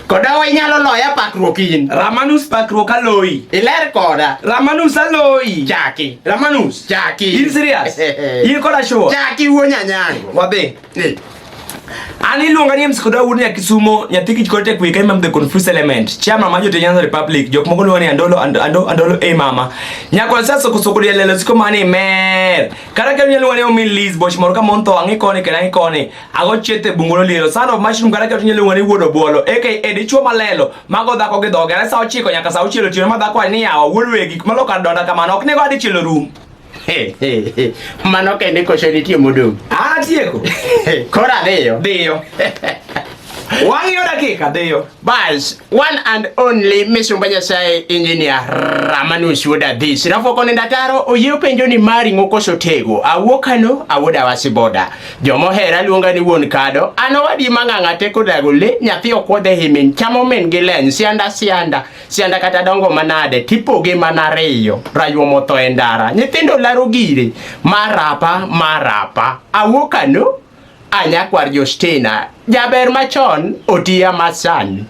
Kodawa inyalo loya pakruok in. Ramanus pakruok aloyi. Iler koda. Ramanus aloyi. Chaki. Ramanus. Chaki. In serious? In koda sure? Chaki wuo nyanyango. Wadhi. An iluonga ni MC Kodawa wuod Nyakisumo, nyathi kich kod tek wiye ka imam the confused element. Chairman mar Jotich Nyanza Republic, jok moko luonga ni Andolo, Ando, Ando, Andolo e mama. Nyakwar sa soko soko diel lelo siko mani mer. Kata ka inyalo luonga ni Omin Liz, boch moro ka mon tho ang'i koni kendo ang'i koni. Ago chieth e bungu noliero. Son of mushroom kata ka inyalo luonga ni wuod obuolo, aka dichuo malelo, mago dhako gi dhoge. Are sa ochiko nyaka sa auchiel otieno ma dhako wacho ni yawa wuod wegi gik maloka donda kamano ok nego adichiel orum. Mano kende koso nitie modong'? Atieko. Koro adhiyo. Dhiyo. Wang'iyo dakika dhiyo. Bas, one and only misumba Nyasaye Engineer Ramanus wuod Adhis. Rafoko ni Ndataro oyie penjo ni mari ng'o koso tego. Awuok kano, awuod Awasi boda. Jomohera luonga ni wuon kado. An owadi mang'ang'a teko dago le, nyathi okwodhe himin, chamo min gi leny, sianda sianda. Sianda kata dongo manade, tipoge mana ariyo, rayuom otho e ndara, nyithindo laro gire, marapa marapa. Awuok kano, anyakwar Justina, jaber machon, otiya masani.